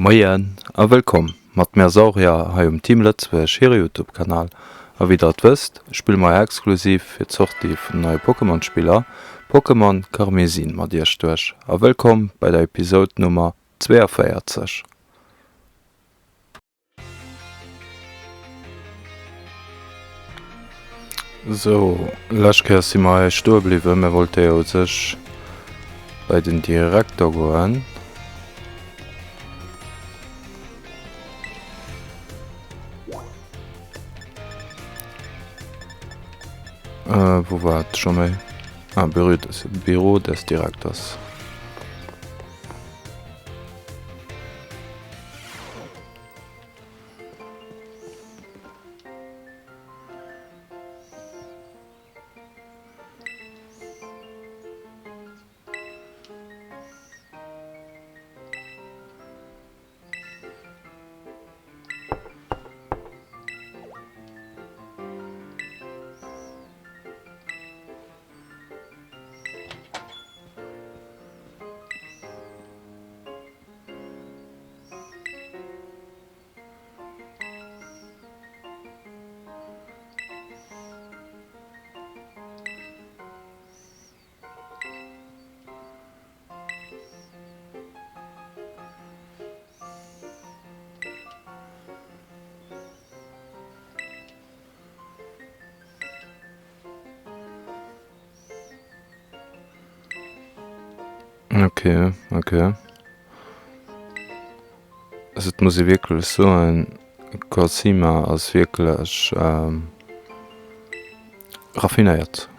Moien a wëllkomm mat mir Saurier hei um Team Lëtzebuerg hire Youtube Kanal. A wéi der et wësst, spille mer exklusiv fir d'Sortie vun den neie Pokémon Spiller Pokémon Karmesin mat iech duerch. A wëllkomm bei der Episode Nummer 42. Sou, lescht Kéier si mer hei stoe bliwwen. Mir wollte jo u sech bei den Direkter goen. Äh, wou war et scho méi? Ah, Büro des, Büro des Direkters. Okay, okay. Also et muss ee wierklech soen, Cosima ass wierklech raffinéiert.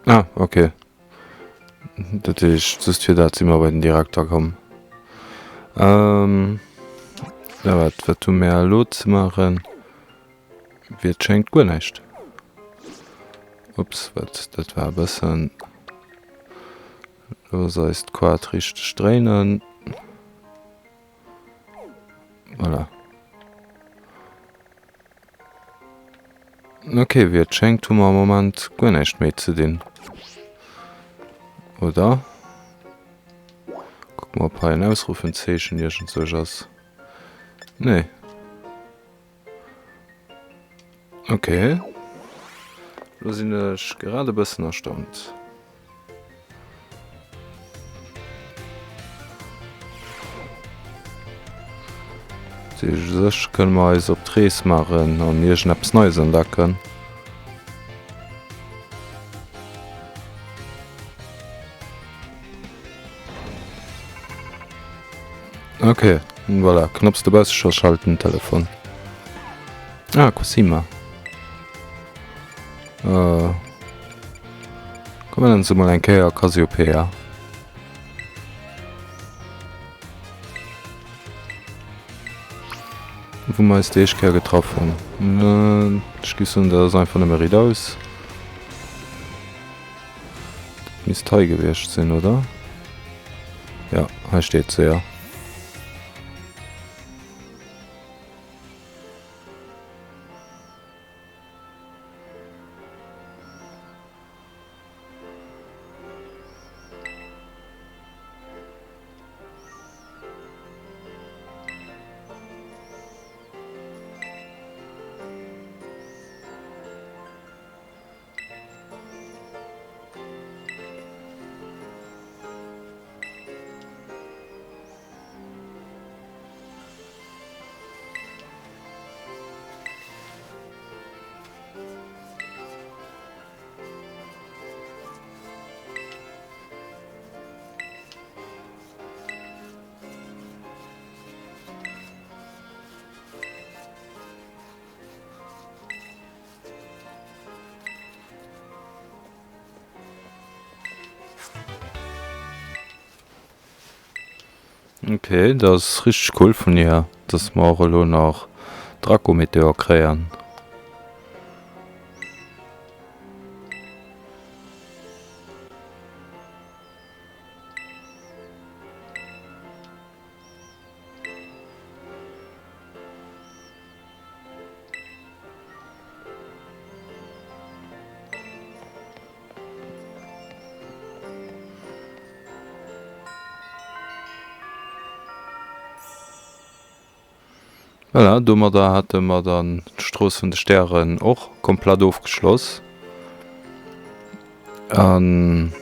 Ah, okay. Dat heescht, just fir dat si mer bei den Direkter komm. Ähm, ja, wat, wat hu mir elo ze maachen? Wéi et schéngt guer näischt. Ups, wat, dat war e bëssen. Looss eis d'Quad richteg dréinen. Voilà. Ok, wéi et schéngt hu mer am Moment guer näischt méi ze dinn. Oder? Kucke mer, ob hei en Ausrufenzeechen iergendsouch ass. Nee. Ok. Lo sinn ech grad e bëssen erstaunt. U sech kënne mer eis op d'Rees maachen an iergendeppes Neies entdecken. Ok, voilà, Knopps dobausse scho schalten, Telefon. Ah, Cosima. Äh. Komm, mir nennen se mol eng Kéier Cassiopeia. Wou mer eis déi éischt Kéier getraff hunn. Ech géif soen, dat ass einfach nëmme riichtaus. Dat misst hei gewiescht sinn, oder? Ja, hei steet se, jo. Ok, dat ass richteg cool vun hir, dass mer och elo nach Draco-Meteor kréien. Voilà, domadder hate mer dann d'Strooss vun de Stären och komplett ofgeschloss. An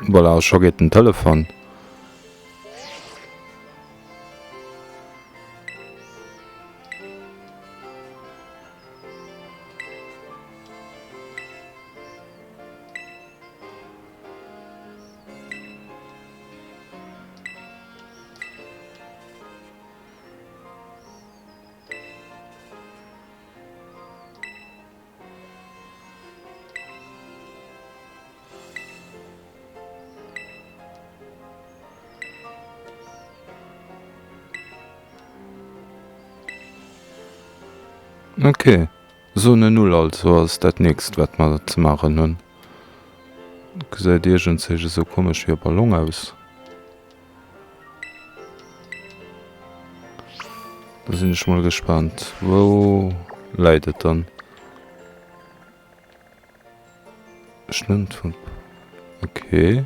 voilà, scho geet den Telefon. Ok, Zone Null also ass dat nächst wat mer ze maachen hunn. Gesäit iergendzéich esou komesch wéi e Ballon aus. Da sinn ech mol gespannt. Wou läit et dann? Schnëtt vun... Okay.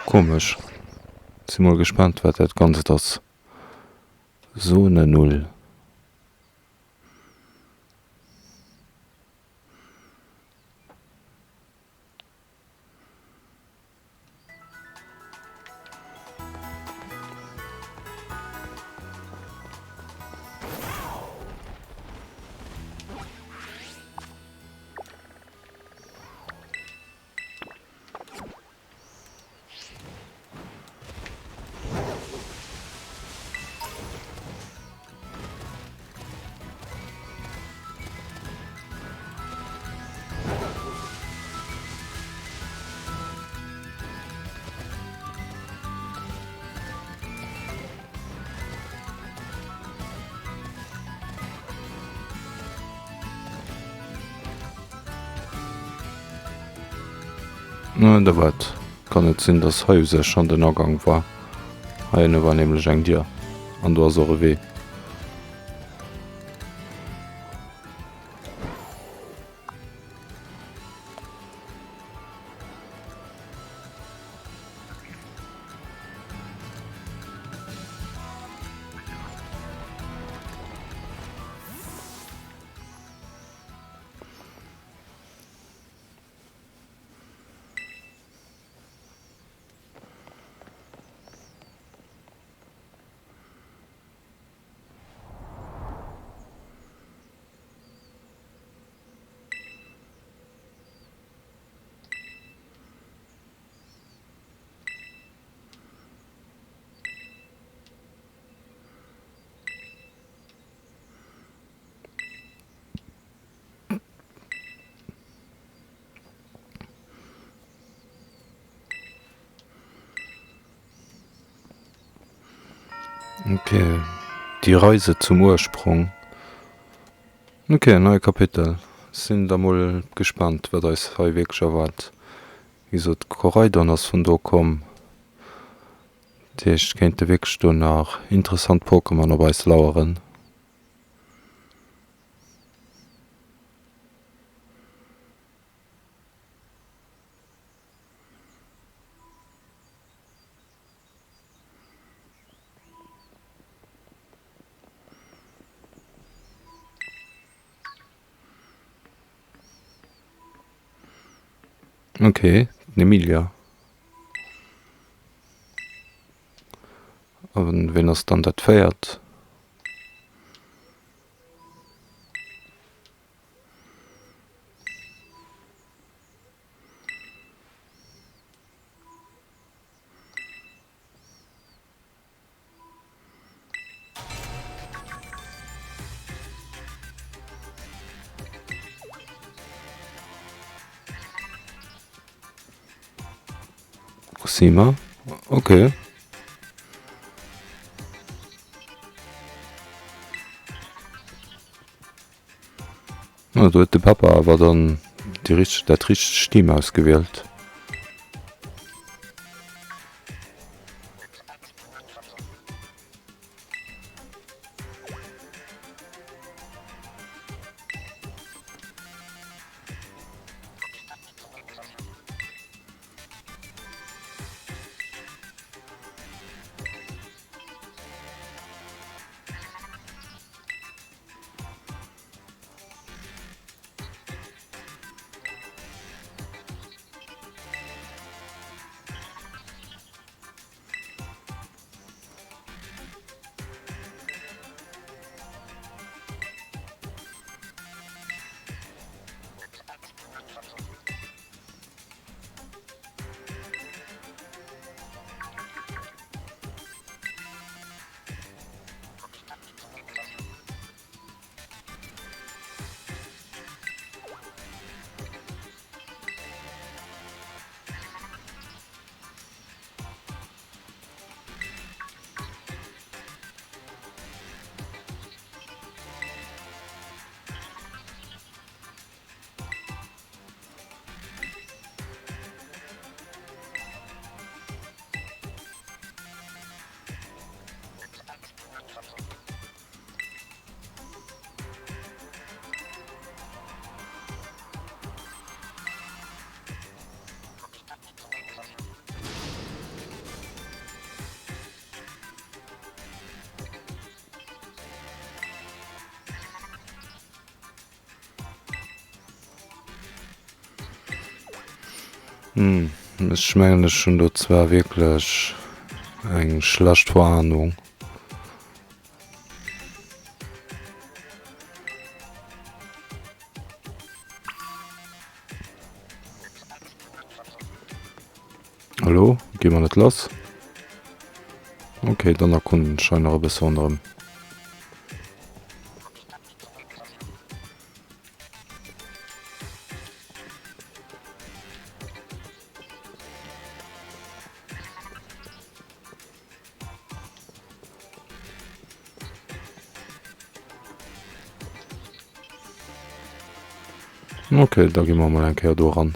Komesch. Si mol gespannt wat dat Ganzt ass. Zone Null. Oder wat? Kann et sinn, dass hei u sech schonn den Agang war? Hei ënne war nämlech eng Dier an do ass och e Wee. Ok, die Reise zum Ursprung. Ok, en neie Kapitel. Sinn da mol gespannt, wat eis hei wierklech erwaart. Wéi gesot, Koraidon ass vun do komm. Dat heescht, kéinte wierklech do nach interessant Pokémon op eis laueren. Ok, den Emilia. A wien ass dann dat véiert? Cosima, okay. Ah, do huet de Papa awer dann déi richteg, dat richtegt Team ausgewielt. Hm, ech mengen ech hunn do zwar wierklech eng schlecht Verahnung. Hallo, gi mer net lass? Okay, dann erkunden ech hei nach e bësse ronderëm. Okay, da gi mer mol eng Kéier do eran.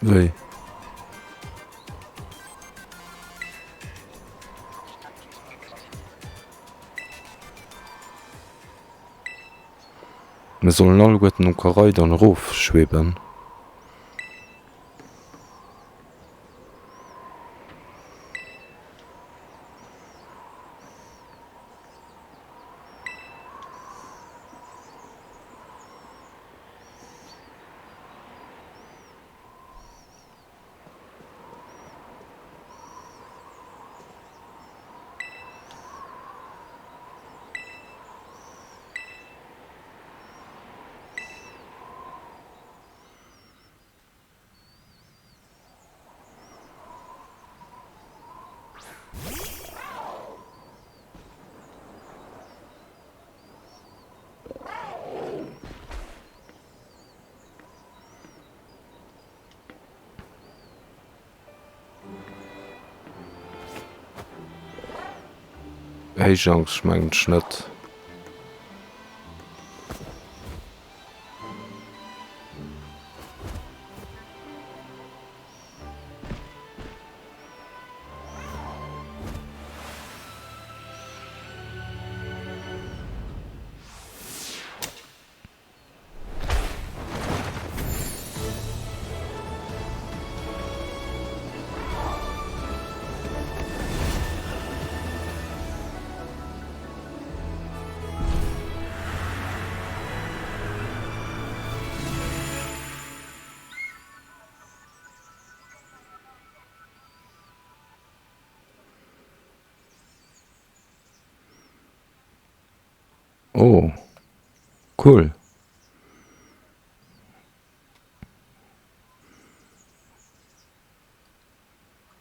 Wéi? Mir sollen alleguerten um Koraidon erofschweben. Héichangst mengen ech net. Oh, cool.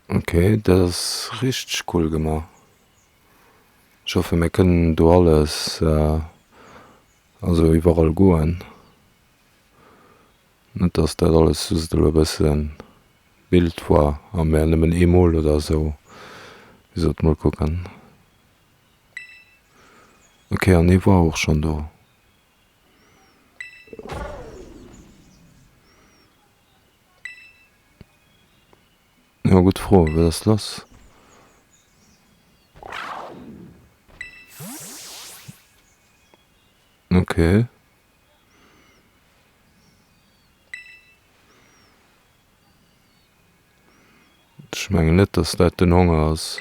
Ok, dat ass richteg cool gemaach. Ech hoffen mir kënnen do alles, also iwwerall goen. Net dass dat alles just elo e bëssen Bild war a mär nëmmen eemol oder esou. Wéi gesot, mol kucken. Ok, an hie war och schonn do. Jo, gutt Fro, wat ass lass? Ok. Ech mengen net, dass dat den Honger ass.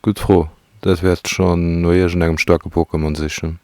Gutt Fro. Dat wäert schonn no iergendengem staarke Pokémon sichen.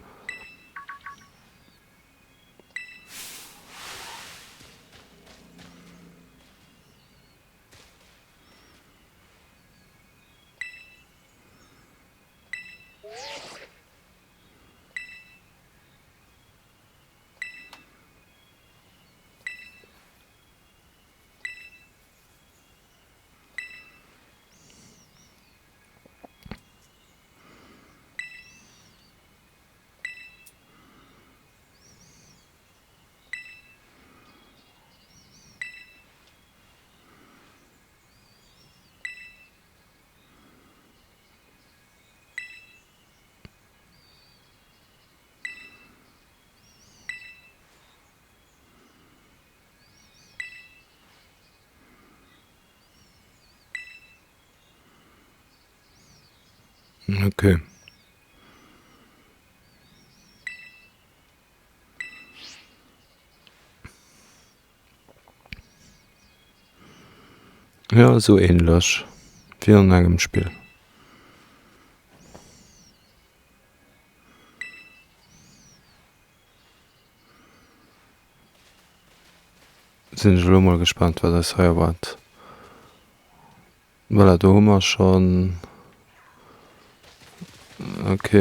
Okay. Jo, esou ähnlech wéi an engem Spill. Sinn ech elo mol gespaant wat eis hei erwaart. Voilà, do hu mer schonn, ok,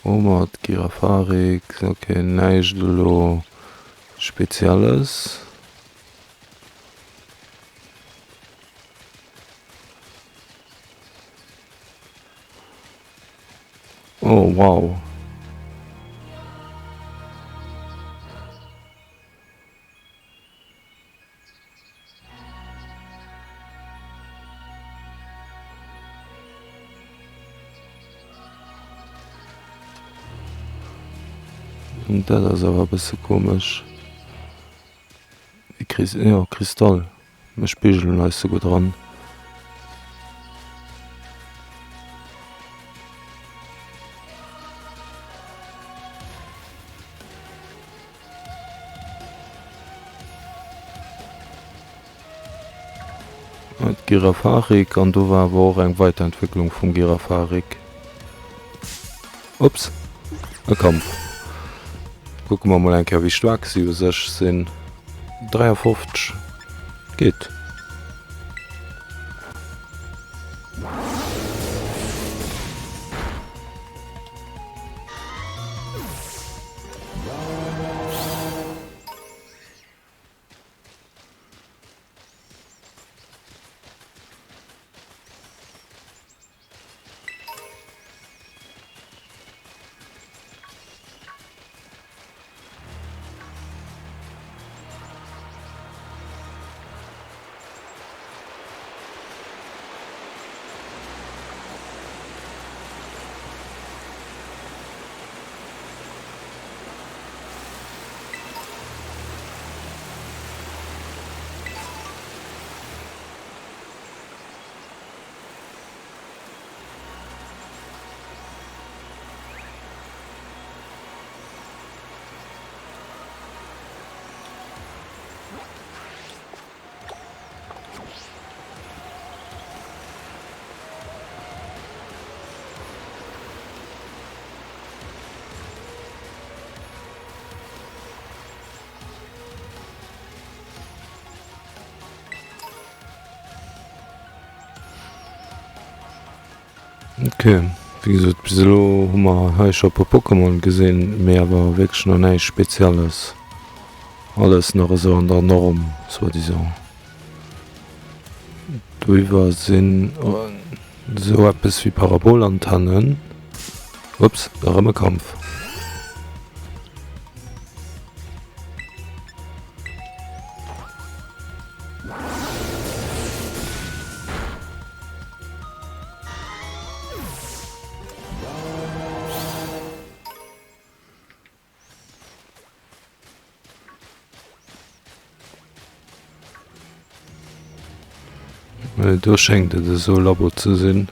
hu mer d'Girafarik, ok, näischt elo Spezielles. Oh wow. Dat ass awer e bësse komesch. Jo, Kristall. Mir spigelen eis souguer dran. D'Girafarik an do war awer och eng Weiterentwécklung vum Girafarik. Ups, e Kampf. Kucke mer mol eng Kéier wéi staark si u sech sinn. 53 geet. Ok, wéi gesot, bis elo hu mer hei scho e puer Pokémon gesinn, mee awer wierklech nach näischt Spezielles. Alles nach esou an der Norm, soi-disant. Doiwwer sinn esou eppes wéi Parabolantennen. Ups, erëm e Kampf. Do schéngt et esou e Labo ze sinn.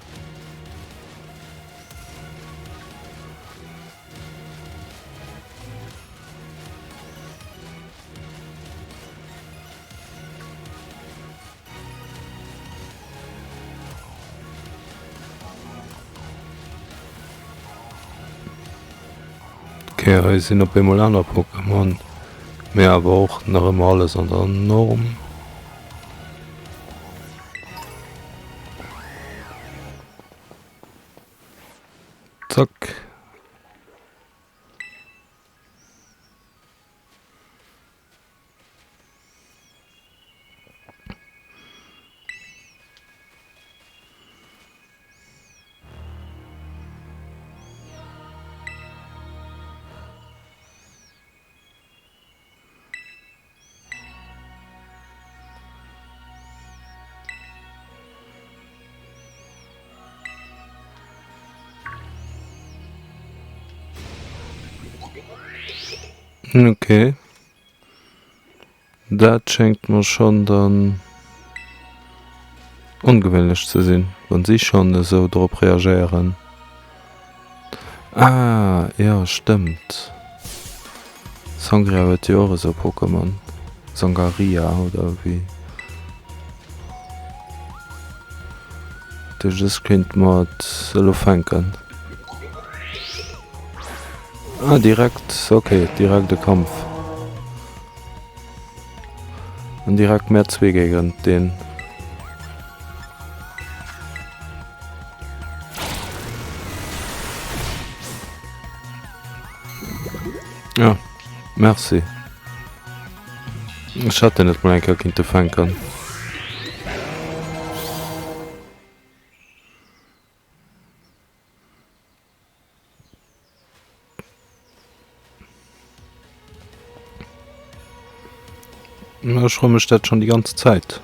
Ok, hei sinn op eemol aner Pokémon, mee awer och nach ëmmer alles an der Norm. Zack. Okay. Dat schéngt mer schonn dann. Ongewéinlech ze sinn, wann si schonn esou drop reagéieren. Ah, jo, stëmmt. Sangria huet jo och esou Pokémon. Sangaria, oder wéi? Dat heescht, ech kéint mat elo fänken. Ah, direkt, ok, direkt e Kampf. An direkt mär zwee géigent deen. Ja, merci. Ech hätt deen net mol eng Kéier kinnte fänken. Ech froe mech dat schon déi ganz Zäit.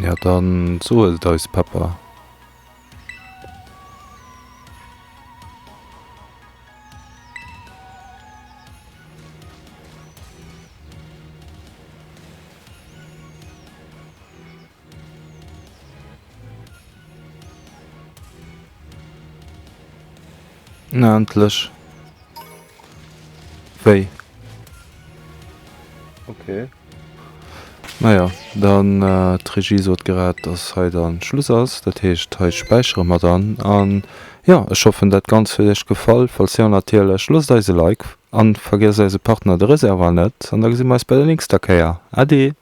Ja dann so et eis Pepper. Na endlech. Wéi? Okay. Naja, dann d'Regie sot grad, dass hei dann Schluss ass. Dat heescht, hei späichere mer dann. An jo, ech hoffen dat Ganzt huet iech gefall. Falls jo natierlech, loosst eis e Like an vergiesst eise Partner de Reservoir net. An da gesi mer eis bei der nächster Kéier. Ade!